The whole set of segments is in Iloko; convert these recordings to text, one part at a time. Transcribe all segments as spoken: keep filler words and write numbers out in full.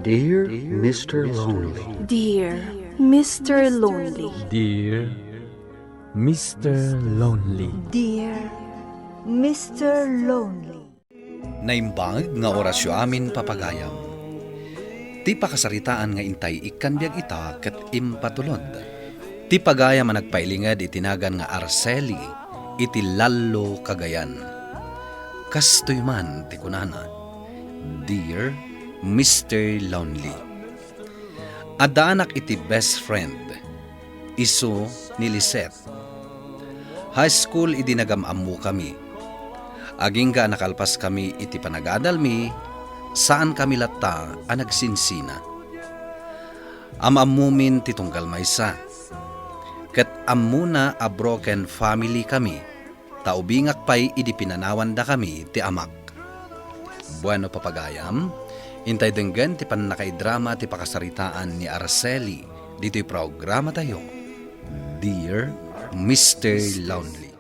Dear Mister Lonely. Dear Mister Lonely. Dear Mister Lonely. Dear Mister Lonely. Naimbag nga orasyo amin, papagayam. Ti pakasaritaan nga intay ikkan biag ita ket impatulod. Ti pagayam a nagpailinged iti nagan nga Araceli iti Lallo, Cagayan. Kastoy man ti kunana, "Dear Mister Lonely." Addaanak iti best friend, isu ni Lisette. High school idi nagam-ammokami. Agingga a nakalpaskami iti panagadalmi, saankami latta a nagsinsina. Am-ammomin ti tunggal maysa. Ket ammona a broken family kami, ta ubingak pay idi pinanawandakami ti amak. Bueno, papagayam, intay denggen ti pannakaidrama ti pakasaritaan ni Araceli ditoy programatayo, Dear Mister Lonely.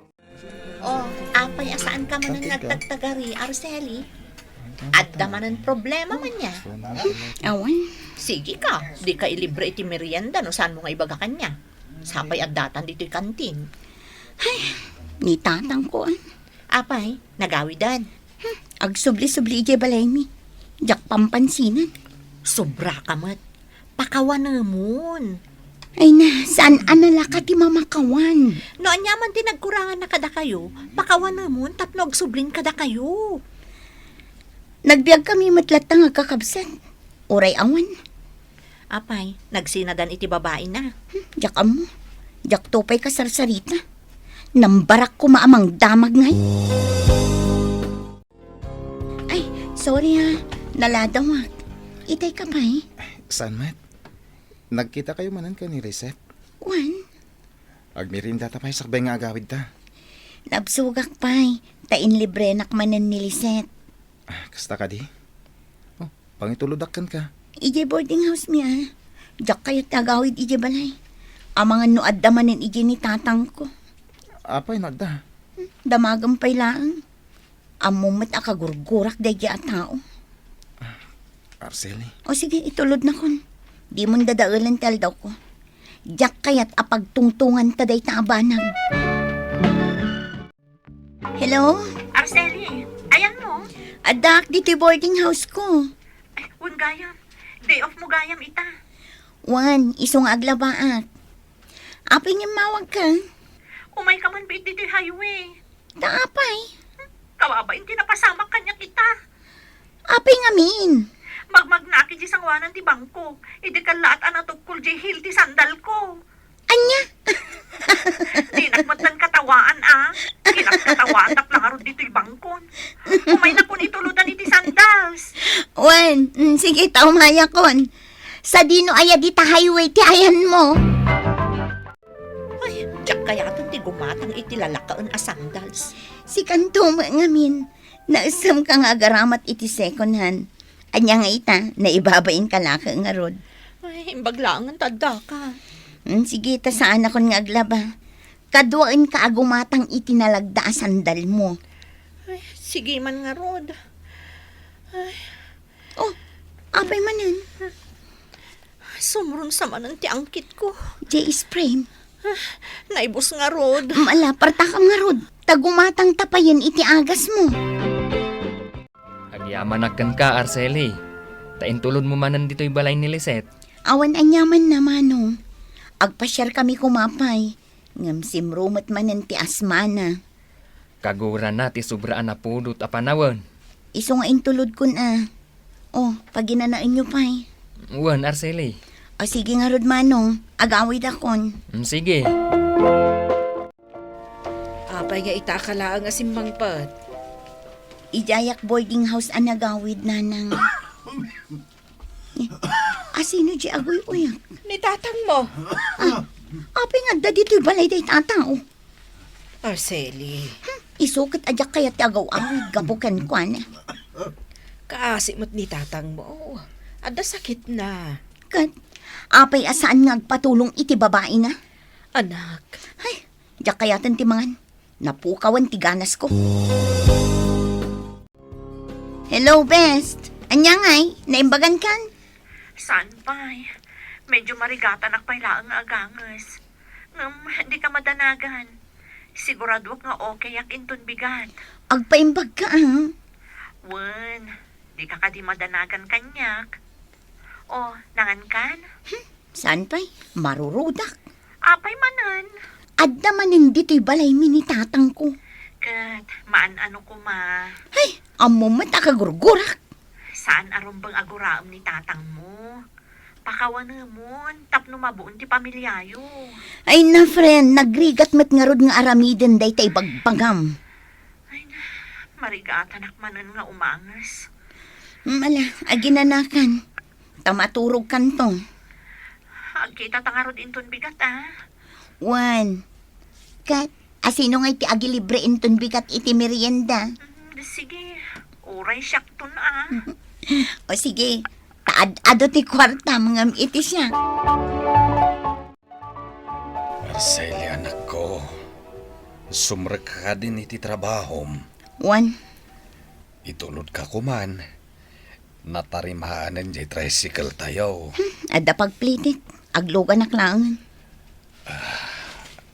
Oh, apay a saanka manen nga agtagtagari, Araceli? Adda manen problema man niya. Awan. Sige ka, di ka ilibre iti merienda no saanmo nga ibaga kaniak. Sapay addatan ditoy kantin. Ay, ni tatangko, ah. Apay, nagawiden? Hmm, agsubli-subli idiay balaymi. Diak pampansinan. Sobra ka met. Pakawanemon. Ay na, saan a nalaka ti mamakawan? No aniaman ti nagkuranganna kadakayo, pakawanemon tapno agsublin kadakayo. Nagbiagkami met latta nga agkakabsat. Uray awan. Apay, nagsinadan iti babaina? Hmm, diak ammo. Diakto pay kasarsarita. Nambarak koma a mangdamag ngay. Ay, sorry ha. Naladawak. Itay ka pay? Saan met? Nagkitakayo manen ken ni Lisette? Wen. Agmeriendata pay sakbay nga agawidta. Nabsogak pay, ta inlibrenak manen ni Lisette. Ah, kasta kadi? Oh, pangitulodak kenka. Idiay boarding house mi, ah. Diak kayat ti agawid idiay balay. Amangan no adda manen idiay ni tatangko. Apay no adda? Hmm, damagem pay laeng. Ammom met a kagurgurak daydiay a tao. Araceli. O sige, itulodnakon. Dimon dadaelen ti aldawko. Diak kayat a pagtungtonganta dayta a banag. Hello? Araceli, ayanmo? Addaak ditoy boarding house ko. Ay, wen gayam. Day off mo gayam ita. Wen, isu nga aglabaak. Apay nga immawagka? Umayka man biit ditoy highway. Ta apay? Kababain ti napasamak kaniak ita. Apay ngamin? Magmagnaak idiay sangoanan ti bangko. Idi kallaat a natukkol diay heel ti sandalko. Ania? Dinak met laeng katawaan, a. Kinakatawaan tapno ngarud ditoy bangkon. Umaynakon itulodan iti sandals. Wen, mm, sige, ta umayakon. Sadino aya dita highway ti ayanmo? Ay, diak kayaten ti gumatang iti lalakaen a sandals. Sikanto met ngamin, naesemka nga agaramat iti second hand. Ania nga ita, naibabainka laeng ngarud? Ay, imbag laengen ta addaka. Hmm, sige, ta saanakon nga aglaba. Kaduaenka a gumatang iti nalagda a sandalmo. Ay, sige man ngarud. Ay. Oh, apay manen? Sumrunsa manen ti angkitko. Jay Spray. Ah, naibus ngarud. Mala, partakam ngarud. Ta gumatangta payen iti agasmo. Agyamanak kenka, Araceli. Ta intulodmo manen ditoy balay ni Lisette. Awan aniamanna, Manong. Agpasiarkami koma pay. Ngem simro met manen ti asmana. Kagurana ti sobra a napudot a panawen. Isu nga intulodkon a. Oh, paginanaenyo pay. Wen, Araceli. O sige ngarud, Manong, agawidakon. Mm, sige. Apay nga ita ka laeng a simmangpet? Idiayak boarding house a nagawid, Nanang. Asino di aguy-uyak? Ni tatangmo. Ah, apay nga adda ditoy balay dayta a tao? Araceli. Hmm, isu ket a diak kayat ti agaw-awid gapu kenkuana. Kaasi met ni tatangmo. Adda sakitna. Ket, apay a saan nga agpatulong iti babaina? Anak. Ay, diak kayaten ti mangan. Napukawan ti ganasko. Hello, best. Ania ngay? Naimbagankan? Saan pay? Medyo marigatanak pay laeng nga aganges. Ngem, di ka madanagan. Siguraduak nga okayak inton bigat. Agpaimbag ka, ah. Wen, di ka kadi madanagan kaniak. O, nangan kan? Hmm, saan pay? Marurudak. Apay manen? Adda manen ditoy balaymi ni tatangko. Ket, maan-ano koma. Ay, ammo met a kagurgurak. Saan a rumbeng a guraem ni tatangmo? Pakawanemon tapno mabuon ti pamiliayo. Ay na, friend, nagrigat met ngarud nga aramiden dayta ibagbagam. Ay na, marigatanak manen nga umanges. Mm, ala, aginanakan. Ta maturogkanto. Agkitata ngarud inton bigat, a. Wen. Ket, asino ngay ti agilibre inton bigat iti merienda? Mm, sige. Uray siakton, a. O sige, ta ad-adu ti kuartam ngem iti siak. Arceli, anakko, sumrekka kadin iti trabahom? Wen. Itulodka koman. Natarimaan diay tricycle tayo. Hmm, adda pagplitik. Agluganak laengen.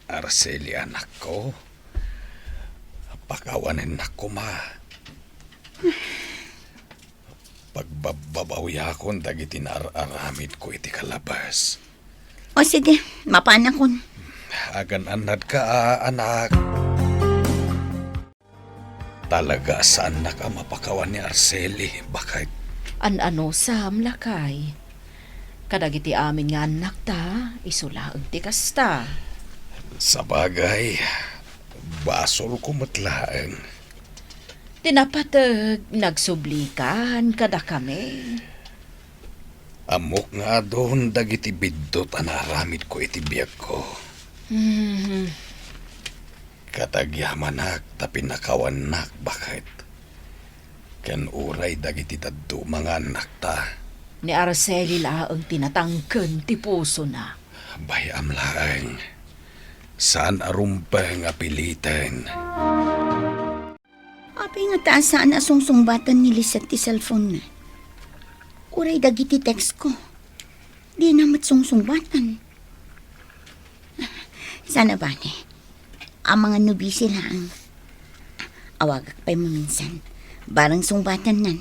Arceli, anakko, pakawanennak koma. Pagbabbabawiakon dagiti naar-aramidko iti kalabas. O sige, mapanakon. Agan-annadka, a, anak. Talaga a saannak a mapakawan ni Arceli, baket. An-anusam, lakay. Kadagiti amin nga annakta, isu laeng ti kasta. Sabagay, basolko met laeng. Ti napateg, nagsublikan kadakami. Ammok nga adun dagiti biddut a naaramidko iti biagko. Hmm. Ket agyamanak ta pinakawannak, baket. Ken uray dagiti dadduma nga annakta. Ni Arceli laeng ti natangken ti pusona. Bay-am laeng. Saan a rumbeng a piliten. Apay ngata a saan a sungsungbatan ni Lisette ti cellphone-na? Uray dagiti text-ko, dina met sungsungbatan. Saan a bale. Amangan no busy laeng. Awagak pay maminsan. Barang sungbatannan.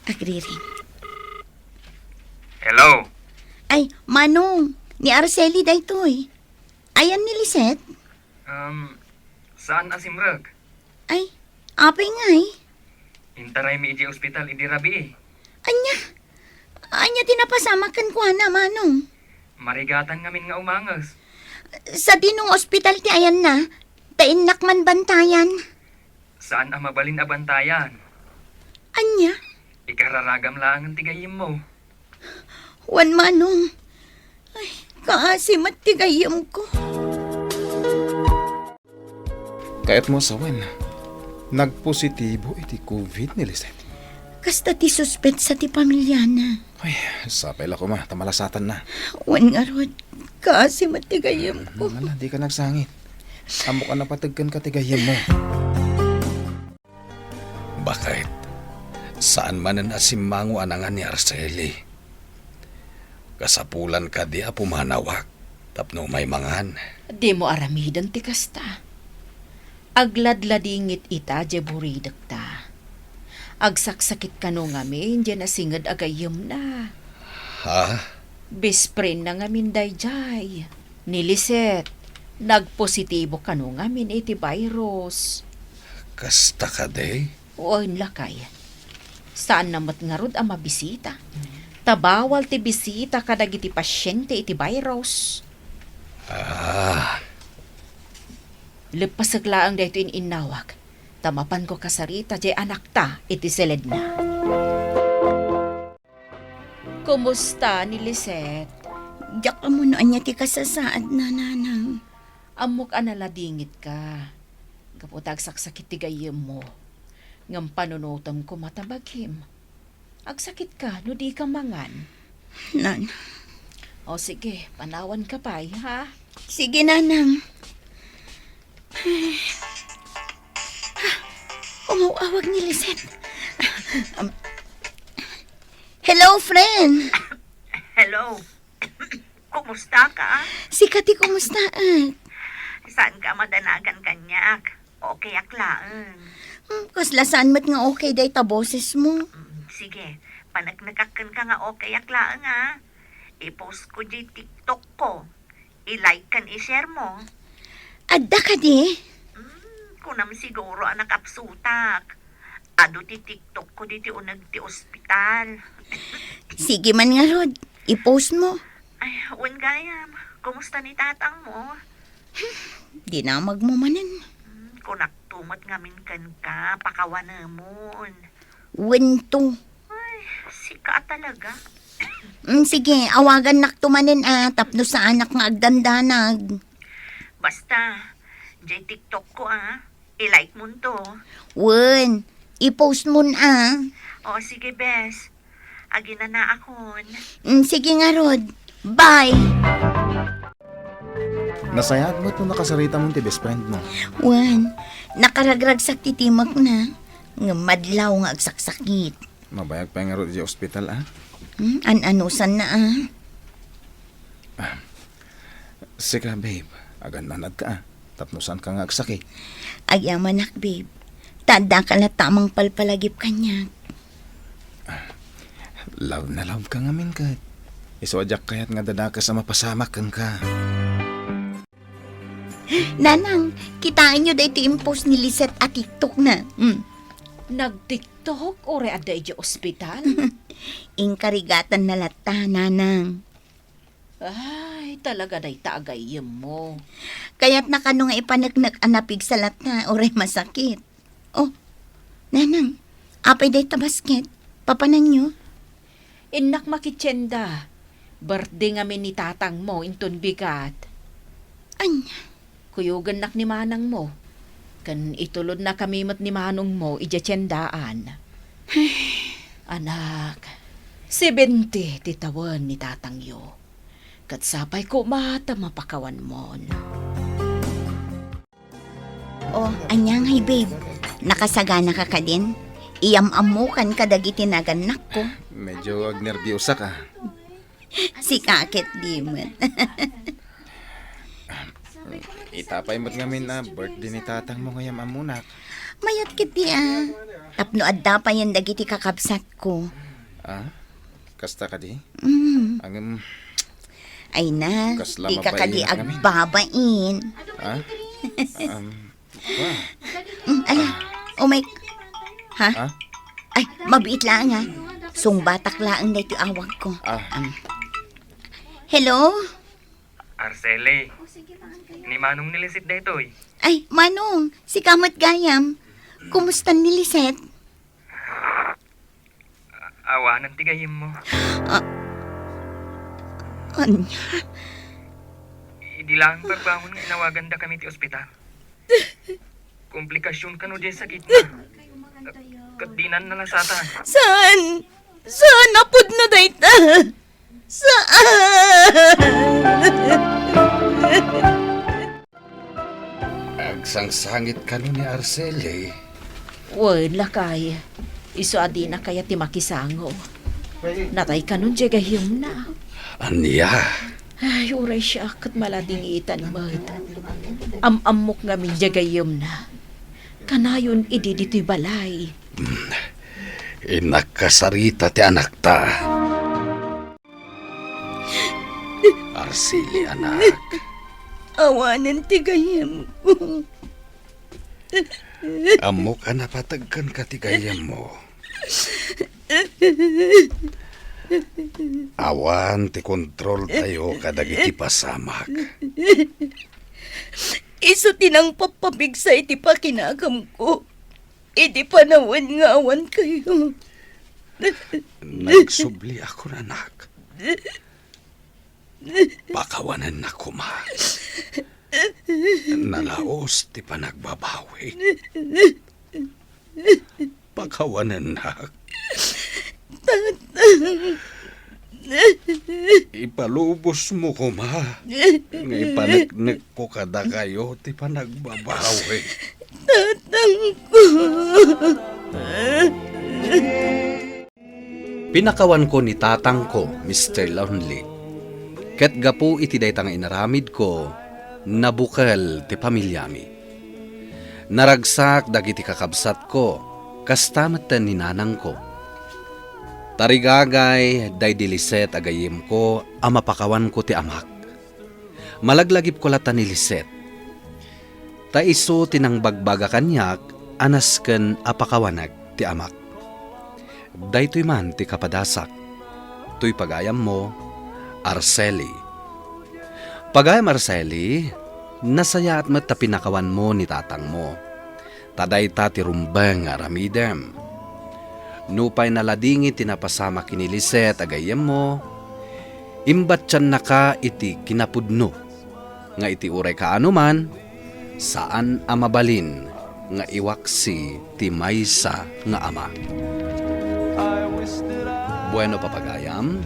Agriring. Hello? Ay, Manong, ni Arceli daytoy. Ayan ni Lisette? Um, saan a simrek? Ay, apay ngay? Intaraymi idiay ospital idi rabii. Ania? Ania ti napasamak kenkuana, Manong? Marigatan ngamin nga umanges. Sadino nga ospital ti ayanna? Ta innak man bantayan. Saan a mabalin a bantayan. Ania? Ikararagam laengen ti gayyemmo. Wen, Manong. Ay, kaasi met ti gayyemko. Kayatmo a sawen, nagpositibo iti covid ni Lisette. Kasta ti suspetsa ti pamiliana. Ay, sapay la koma, ta malasatanna. Wen ngarud, kaasi met ti gayyemko. Hmm, ala, dika nagsangit. Ammok a napateg kenka ti gayyemmo. Baket, saan manen a simmango a nangan ni Arceli. Kasapulan kadi a pumanawak tapno umay mangan. Dimo aramiden ti kasta. Agladladingit ita diay buridekta. Agsaksakit kano ngamin diay nasinged a gayyemna. Ha? Best friend-na ngamin daydiay. Ni Lisette, nagpositibo kano ngamin iti virus. Kasta kadi? Wen, lakay. Saanna met ngarud a mabisita. Ta bawal ti bisita kadagiti pasiente iti virus. Ah. Leppasek laeng daytoy in-innawak, ta mapanko kasarita diay anakta iti seledna. Kumusta ni Lisette? Diak ammo no ania ti kasasaadna, nanang. Ammok a naladingitka. Gapu ta agsaksakit ti gayyemmo. Ngem panunotem koma ta bagim. Agsakitka no dika mangan. Nan. O sige, panawanka pay, ha? Sige, nanang. Aw-, awag ni Lisette. Um, hello, friend. Hello. Kumusta ka? Sika ti kumusta, ah? Saan ka madanagan kaniak? Okay ak laeng. Hmm, kasla saan met nga okay dayta boses mo? Mm, sige, paneknekak kenka nga okay ak laeng, ah. I-post ko diay TikTok ko. I-like ken i-share mo. Adda kadi? Hmm, kunam siguro a nakapsutak. Adu ti TikTok ko ditoy uneg ti ospital. Sige man ngarud, i-post mo. Ay, wen gayam. Kumusta ni tatang mo? Dinamag mo manen. Hmm, kunak to met ngamin kenka, pakawanemon. Wen to. Ay, sika talaga. Mm, sige, awagannak to manen, ah, tapno saanak nga agdandanag. Basta, diay TikTok ko, ah. I-like mon to. Wen, i-post mon, ah. O, sige, bes. Aginanaakon. Mm, sige ngarud. Bye! Nasayaat met no nakasaritamon ti best friend mo. Wen, nakaragragsak ti timekna. Ngem madlaw nga agsaksakit. Mabayag pay ngarud idiay ospital, ah. Hmm, an-anusanna, ah. Sika, babe, agandanagka, ah. Tapno saanka nga agsakit. Agyamanak, babe. Ta addaka latta a mangpalpalagip kaniak. Love na love ka ngamin ket. Isu a diak kayat nga dadakes a mapasamak kenka. Nanang, kitaenyo daytoy impost ni Lisette a TikTok na. Mm. Nag-TikTok uray adda idiay ospital? Inkarigatanna latta, Nanang. Ay, talaga dayta a gayyemmo. Kayatna kano nga ipaneknek a napigsa latta uray masakit. Oh, Nanang, apay dayta basket? Papananyo? Innak makitienda. Birthday ngamin ni tatangmo inton bigat. Ania? Kuyogennak ni manangmo. Ken itulodnakami met ni manongmo idiay tiendaan. Anak, seventy ti tawen ni tatangyo. Ket sapay koma ta mapakawanmon. Oh, ania ngay, babe? Nakasaganaka kadin? Iyam-ammokan kadagiti nagannakko. Medyo agnerbiosak, ah. Sika ket di met. Ita pay met ngamin a birthday ni tatangmo nga iyam-ammonak. Mayat ketdi, ah. Tapno adda payen dagiti kakabsatko. Ah? Kasta kadi? Mm. Ngem, ay na, kasla dika kadi mabain ngamin. Agbabain. Ha? Um, wa. Mm, ala, umay. Ha? Ha? Ay, mabiit laeng, ha? Sungbatak laeng daytoy awagko. Ah. Um. Hello? Arceli, ni Manong ni Lisette daytoy. Ay, Manong, sika met gayam. Kumusta ni Lisette? Awanen ti gayyemmo. Ah, ania? Idi laeng pagbangon nga inawagandakami ti ospital. Komplikasyon kano diay sakitna. Ket dinan nalasatan. Saan? Saan a pudno dayta? Saan? Agsangsangit kano ni Arceli? Wen, lakay. Isu a dina kayat ti makisango. Natay kanon diay gayyemna. Ania? Ay, uray siak ket maladingitan met. Am-ammok ngamin diay gayyemna. Kanayon idi ditoy balay. Hmm. Innak kasarita ti anakta. Arceli, anak. Awanen ti gayyemko. Ammok a napateg kenka ti gayyemmo. Awan ti kontroltayo kadagiti pasamak. Isu ti nangpappapigsa iti pakinagamko. Idi panawen nga awan kayo. Nagsubliakon, anak. Pakawanennak koma. Nalaus ti panagbabawi. Pakawanennak. Tatang. Ipalubosmo koma nga ipaneknekko kadakayo ti panagbabawi. Tatang. Pinakawanko ni tatangko, Mister Lonely. Ket gapu iti dayta nga inaramidko, nabukel ti pamiliami. Naragsak dagiti kakabsatko, kasta metten ni nanangko. Tarigagay daydi Lisette a gayyemko a mapakawanko ti amak. Malaglagipko latta ni Lisette. Ta isu ti nangbagbaga kaniak a nasken a pakawanek ti amak. Daytoy man ti kapadasak. Toy pagayammo, Araceli. Pagayam Araceli, nasayaat met ta pinakawanmo ni tatangmo. Ta dayta ti rumbeng nga aramidem. Nupay naladingit ti napasamak ken ni Lisette a gayyemmo, imbattiannaka iti kinapudno nga iti uray kaano man, saan a mabalin nga iwaksi ti maysa nga ama. Bueno, papagayam,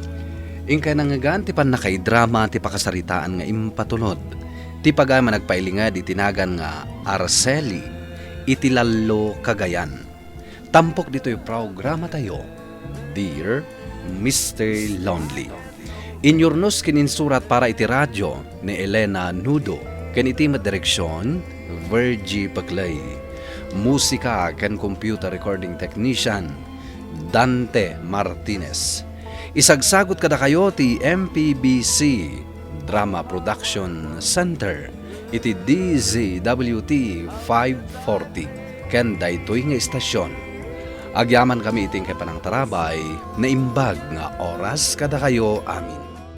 inkay nangngegan ti pannakaidrama ti pakasaritaan nga impatulod ti pagayam a nagpailinged iti nagan nga Araceli iti Lallo, Cagayan. Tampok ditoy programatayo, Dear Mister Lonely. Inyurnos ken insurat para iti radio ni Elena Nudo, ken iti met direksion, Virgie Paclay. Musika ken computer recording technician, Dante Martinez. Isagsagut kadakayo ti M P B C Drama Production Center iti D Z W T five forty ken daytoy nga istasion. Agyamankami iti inkay panangtarabay, naimbag nga oras kadakayo amin.